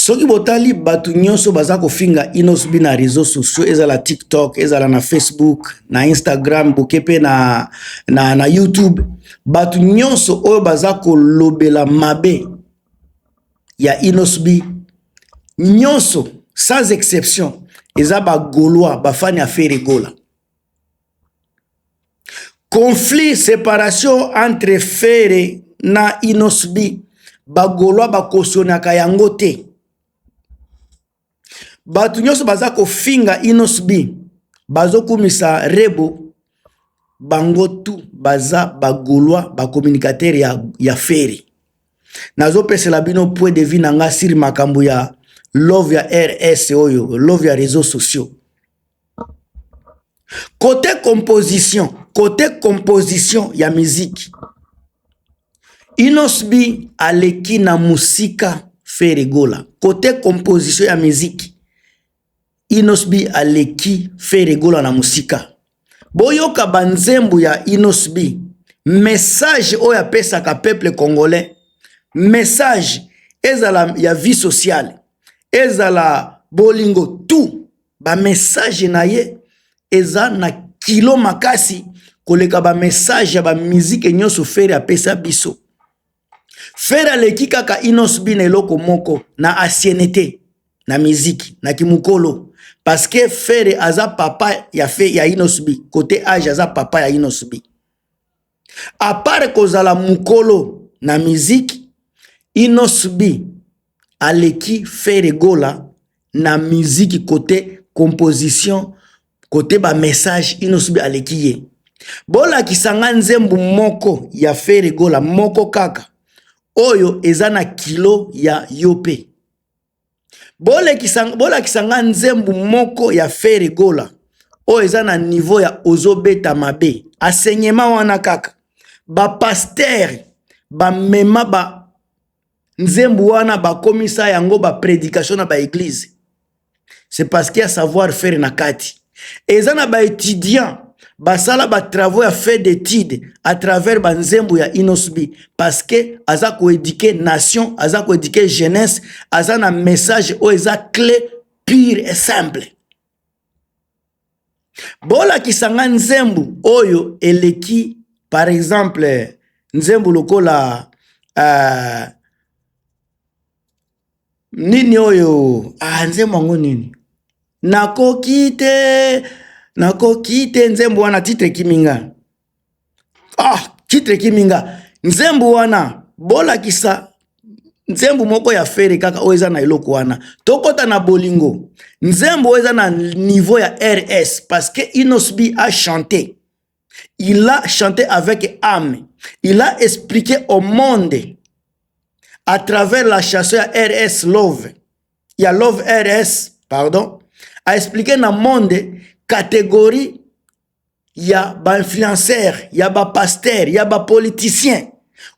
Soki botali bato nyonso baza kofinga Innoss'B na réseaux sociaux, ezala TikTok, ezala na Facebook, na Instagram, boke mpe na YouTube, bato nyonso oyo baza kolobela mabe ya Innoss'B, nyonso sans exception eza Bagaulois, bafani ya Ferre Gola. Conflit, séparation entre Ferre na Innoss'B, Bagaulois bacautionnaka yango te. Bato nyonso baza kofinga Innoss'B, bazokumisa Rebo, bango tu baza Bagaulois, bacommunicateur ya Ferre. Nazopesela bino point de vue na nga sur makambo ya love ya RS oyo, love ya réseaux sociaux. Côté composition ya musique, Innoss'B aleki na mosika Ferre Gola. Côté composition ya musique, Innoss'B aleki Ferre Gola na mosika. Boyoka banzembo ya Innoss'B, message oyo apesaka peuple congolais, message ezala ya vie sociale, ezala bolingo, tout bamessage na ye eza na kilo makasi koleka bamessage ya bamusique nyonso Ferre apesa biso. Ferre aleki kaka Innoss'B na eloko moko, na ancienneté na miziki, na kimokolo, parce que Ferre aza papa ya Innoss'B. Côté âge, aza papa ya Innoss'B. À part kozala mokolo na miziki, Innoss'B aleki Ferre Gola na miziki côté composition, côté bamessage, Innoss'B aleki ye. Bolakisa nga nzembo moko ya Ferre Gola, moko kaka, oyo eza na kilo ya yo mpe. Bolakisa nga nzembo moko ya Ferre Gola oyo eza na niveau ya Ozobeta mabe. Enseignement wana kaka, bapasteur bamema ba nzembo wana, bakomisa yango baprédication na baéglise. C'est parce qu'il y a savoir faire na kati. Eza na baétudiant basala batravaux ya fait d'étude à travers banzembo ya Innoss'B, parce que aza koéduquer nation, aza koéduquer jeunesse, aza na message oyo eza clé, pure et simple. Bolakisa nga nzembo oyo eleki, par exemple nzembo lokola nini oyo, nzembo yango nini, Nakoki te, nakoki te. Nzembo wana titre ekimi nga, titre ekimi nga. Nzembo wana, bolakisa nzembo moko ya Ferre kaka oyo eza na eloko wana. Tokɔta na bolingo, nzembo oyo eza na niveau ya RS, parce que Innoss'B a chanté, il a chanté avec âme, il a expliqué au monde à travers la chanson ya RS Love, ya Love RS, pardon, a expliqué na monde catégorie ya bainfluenceur, ya bapasteur, ya bapoliticien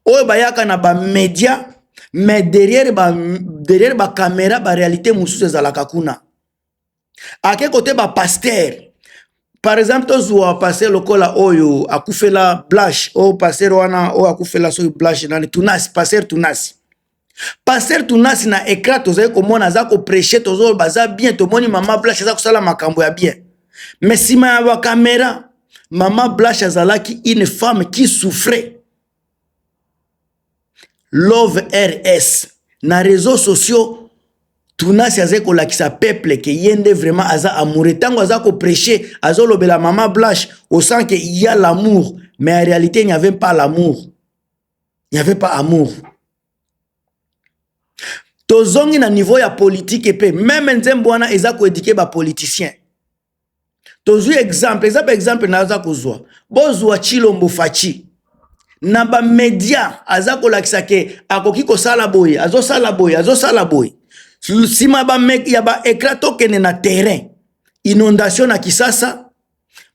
oyo bayaka na bamédia, mais derrière bacaméra, baréalité mosusu ezalaka kuna. Ake kote bapasteur, par exemple tozwa pasteur lokola oyo akufela Blanche, oyo pasteur wana oyo akufela, soki Blanche nani, Tunasi, pasteur Tunasi. Pasteur Tunasi na écran tozali komona aza koprêcher, tozoloba aza bien, tomoni mama Blanche aza kosala makambo ya bien, mais nsima ya bacaméra, mama Blanche azalaki une femme qui souffrait. Love RS na réseaux sociaux, Tunasi azali kolakisa peuple ke ye nde vraiment aza amoureux. Ntango aza koprêcher, azolobela mama Blanche, on sent que il y a l'amour, mais en réalité il n'y avait pas l'amour, il n'y avait pas amour. Tozongi na niveau ya politique mpe, même nzembo wana eza koéduquer bapoliticien. Tozwi exemple, eza baexemple naza kozwa. Bozwa Tshilombo Fatshi, na bamédia aza kolakisa ke akoki kosala boye, azosala boye, azosala boye. Nsima ya baécran, tokende na terrain: inondation na Kisasa,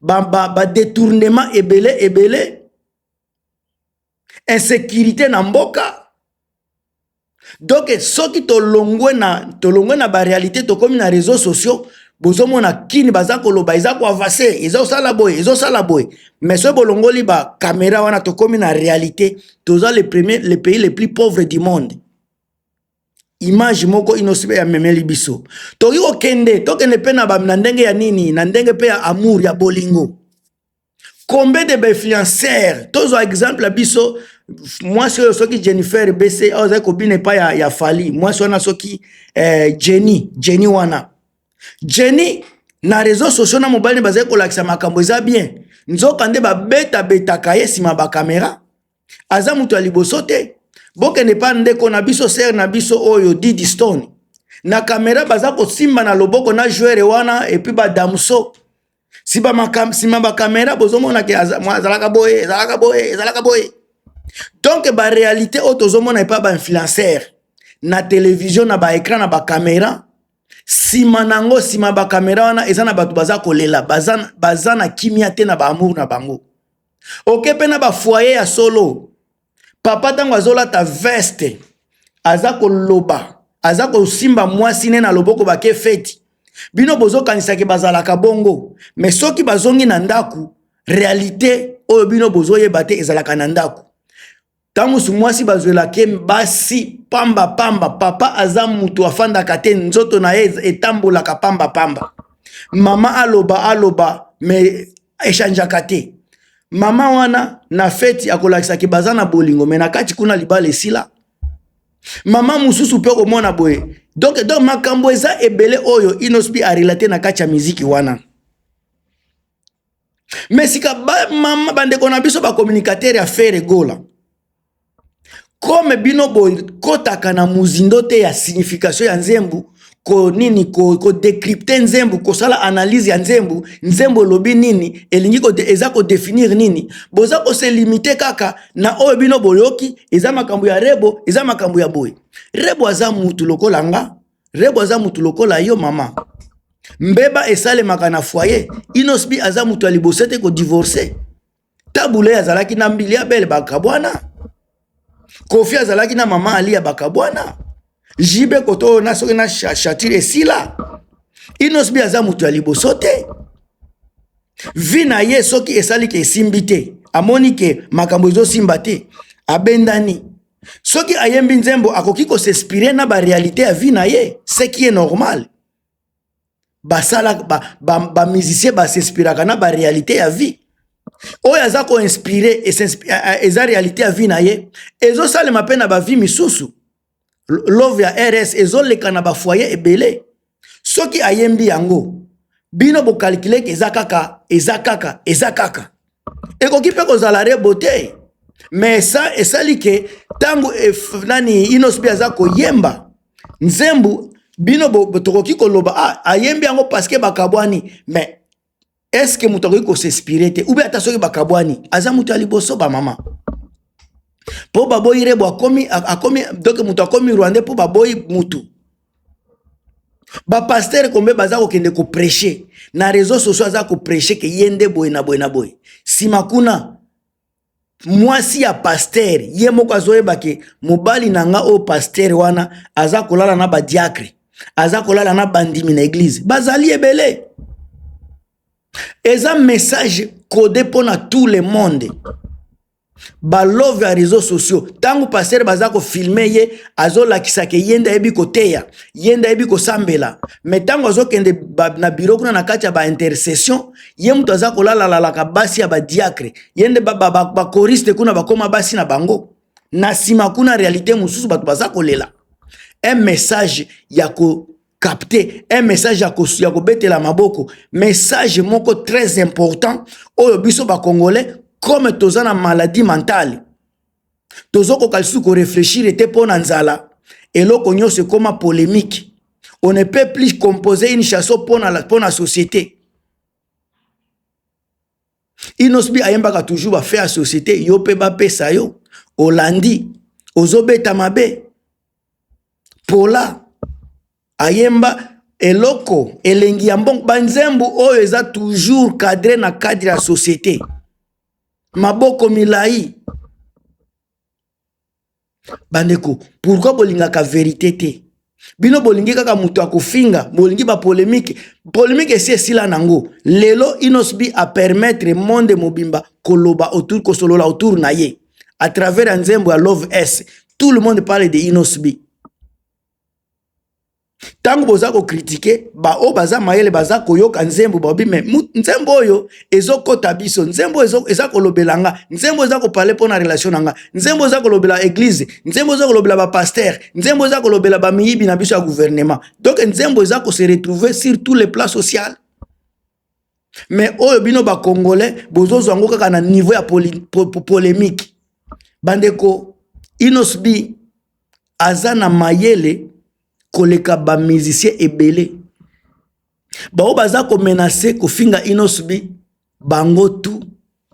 badétournement ba ebele ebele, insécurité na mboka. Donc soki tolongwe na baréalité, tokómi na réseaux sociaux, bozomona kini baza koloba eza koavancer, eza kosala boye, ezosala boye, mais soki bolongoli bacaméra wana, tokómi na réalité, toza le premier, le pays le plus pauvre du monde. Image moko Innoss'B amemeli biso. Tokoki kokende, tokende mpe na ndenge ya nini, na ndenge mpe ya amour, ya bolingo. Combien de bainfluenceur, tozwa exemple ya biso, mwasi oyo soki Jennifer Bc oyo azali kobina epai ya Fally, mwasi wana soki Jenny wana, Jenny na réseaux sociaux na mobali bazali kolakisa makambo eza bien, nzoka nde babetabetaka ye nsima bacaméra. Aza moto ya liboso te. Bokende pa ndeko na biso, sœur na biso oyo Didi Stone, na caméra baza kosimba na loboko na joueur wana, et puis badamso nsima bacaméra, bozomona ke azalaka boye, ezalaka boye, ezalaka boye. Donc baréalité oyo tozomona epa bainfluenceur na télévision, na baécran, na bacaméra, nsima nango, nsima bacaméra wana, eza na bato baza kolela, baza na kimia te na baamour na bango. Oke mpe na bafoyer ya solo, papa ntango azolata veste, aza koloba, aza kosimba mwasi ne na loboko, bake feti, bino bozokanisaki bazalaka bongo. Mais soki bazongi na ndako, réalité oyo bino bozoyeba te ezalaka na ndako. Ntango mosu mwasi bazwelake basi pamba pamba, papa aza mutu afandaka te, nzoto na ye etambolaka pamba pamba. Mama aloba aloba, mais echangeaka te. Mama wana na feti akolakisaki baza na bolingo, mais na kati kuna libala esila. Mama mosusu mpe komona boye. Donc makambo eza ebele oyo Innoss'B arelater na kati ya miziki wana. Mais sika mama, bandeko na biso bacommunicateur ya Ferre Gola, comme bino bokɔtaka na mozindo te ya signification ya nzembo, ko nini, kodécrypter ko nzembo, kosala analyse ya nzembo, nzembo elobi nini, elingi eza kodéfinir nini, boza kose limiter kaka na oyo bino boyoki. Eza makambo ya Rebo, eza makambo ya boye. Rebo aza mutu lokola nga, Rebo aza mutu lokola yo mama. Mbeba esalemaka na foyer. Innoss'B aza mutu ya liboso te kodivorcer. Tabu Ley azalaki na Mbilia Bel, bakabwana. Koffi azalaki na mama Alia, bakabwana. Jibe koto oyo na soki na chatire esila. Innoss'B aza moto ya liboso te. Vie na ye soki esali ke esimbi te, amoni ke makambo ezosimba te, abendani. Soki ayembi nzembo, akoki kos'inspirer na baréalité ya vie na ye, ce qui est normal. Basala bamusicien ba bas'inspiraka na baréalité ya vie oyo aza koinspirer, eza réalité ya vie na ye, ezosalema mpe na bavie misusu. Love ya rs ezoleka na bafoyer ebele. Soki ayembi yango, bino bocalculer ke eza kaka, eza kaka, eza kaka. Ekoki mpe kozala Rebo te, mais esa esali ke ntango nani, Innoss'B aza koyemba nzembo, bino tokoki koloba: ah, ayembi yango parce que bakabwani. Mais est ce que moto akoki kos'inspirer te? Ube ata soki bakabwani, aza moto ya liboso, bamama, mpo baboyi Rebo, akomi donc moto akomi rwandais mpo baboyi mutu. Bapasteur kombe baza kokende koprêcher na réseau sociaux, aza koprêcher ke ye nde boye na boye na boye. Nsima kuna mwasi ya pasteur ye moko azoyeba ke mobali na nga oyo pasteur wana aza kolala na badiacre, aza kolala na bandimi na église, bazali ebele. Eza message codé mpona tout le monde. Balove ya réseaux sociaux, ntango pasteur baza kofilmer ye, azolakisaka ye nde ayebi koteya, ye nde ayebi kosambela. Mais ntango azokende na bureau kuna na kati ya baintercession, ye moto aza kolalalalaka basi ya badiacre, ye nde bachoristes kuna bakóma basi na bango. Na nsima kuna réalité mosusu, bato baza kolela. Un message ya kocapter, un message ya kobetela maboko, message moko très important oyo biso bacongolais, comme toza na maladie mentale, tozokoka lisusu koréfléchir te mpo na nzala. Eloko nyonso ekóma polémique. On ne peut plus composer une chanson mpo na société. Innoss'B ayembaka toujours bafaits ya société. Yo mpe bapesa yo, olandi, ozobeta mabe. Pola ayemba eloko elengi ya mbongo. Banzembo oyo eza toujours cadre na cadre ya société, maboko milai. Bandeko, pourquoi bolingaka vérité te? Bino bolingi kaka moto akofinga, bolingi bapolémique. Polémique esi esila nango. Lelo Innoss'B apermettre monde mobimba koloba autour, kosolola autour na ye à travers ya nzembo ya Love S. Tout le monde parle de Innoss'B. Ntango boza kocritiquer, baoyo baza mayele baza koyoka nzembo, baobi me nzembo oyo ezokɔta biso, nzembo oyo eza kolobela nga, nzembo eza koparler mpo na relation na nga, nzembo eza kolobela église, nzembo eza kolobela bapasteur, nzembo eza kolobela bamiyibi na biso ya gouvernement. Donc nzembo eza kose retrouver sur tous les plans social. Mais oyo bino bacongolais bozozwa yango kaka na niveau ya polémique. Bandeko, Innoss'B aza na mayele koleka bamusicien ebele. Bao baza komenacer, kofinga Innoss'B, bango tu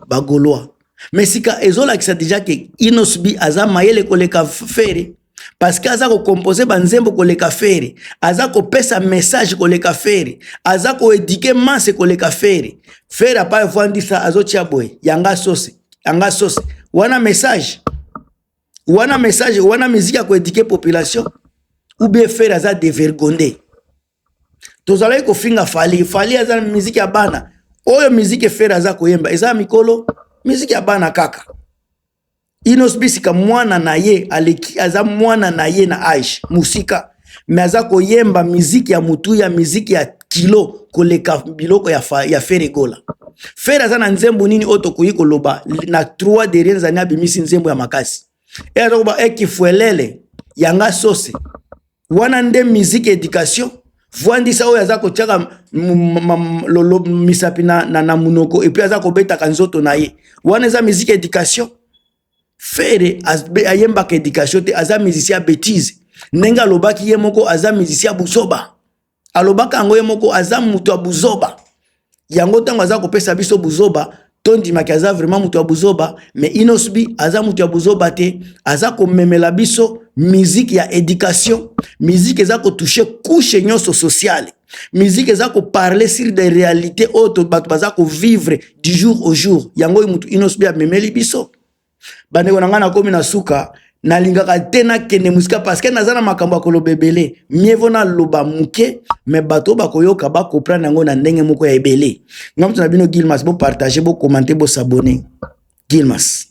bagaulois. Mais sika ezolakisa déjà ke Innoss'B aza mayele koleka Ferre, parce que aza kocomposer banzembo koleka Ferre, aza kopesa message koleka Ferre, aza koéduquer masse koleka Ferre. Ferre apa evandisa, azotia boye yanga sose, yanga sose. Wana message, wana message, wana musique ya koéduquer population? Ou bien Ferre aza dévergondé? Tozalaki kofinga Fally. Fally aza na musique ya bana. Oyo musique Ferre aza koyemba eza ya mikolo, musique ya bana kaka. Innoss'B sika mwana na ye aleki, aza mwana na ye na age mosika, me aza koyemba musique ya mutu, ya musique ya kilo koleka biloko ya Ferre Gola. Ferre aza na nzembo nini oyo tokoki koloba na 3 dernières années abimisi nzembo ya makasi? E aza koba ekifuelele yanga sose. Wana nde musique éducation? Vwandisa oyo aza kotiaka misapi na munoko et puis aza kobetaka nzoto na ye, wana eza musique éducation? Ferre ayembaka éducation te, aza musicien ya bétise. Ndenge alobaki ye moko, aza musicien ya buzoba. Alobaka yango ye moko, aza moto ya buzoba. Yango ntango aza kopesa biso buzoba, tondimaki aza vraiment moto ya buzoba. Mais Innoss'B aza moto ya buzoba te, aza komemela biso musique ya éducation, musique eza kotoucher couche nyonso sociale, musique eza koparler sur des réalités oyo bato baza kovivre du jour au jour. Yango oyo motu Innoss'B amemeli biso. Bandeko na ngai, nakomi na suka. Nalingaka te nakende mosika parce que naza na makambo ya koloba ebele. Mieux vaut naloba moke, me bato oyo bakoyoka bacomprendre yango na ndenge moko ya ebele. Ngai moto na bino Gilmas. Bopartager, bocommenter, bos'abonner. Gilmas.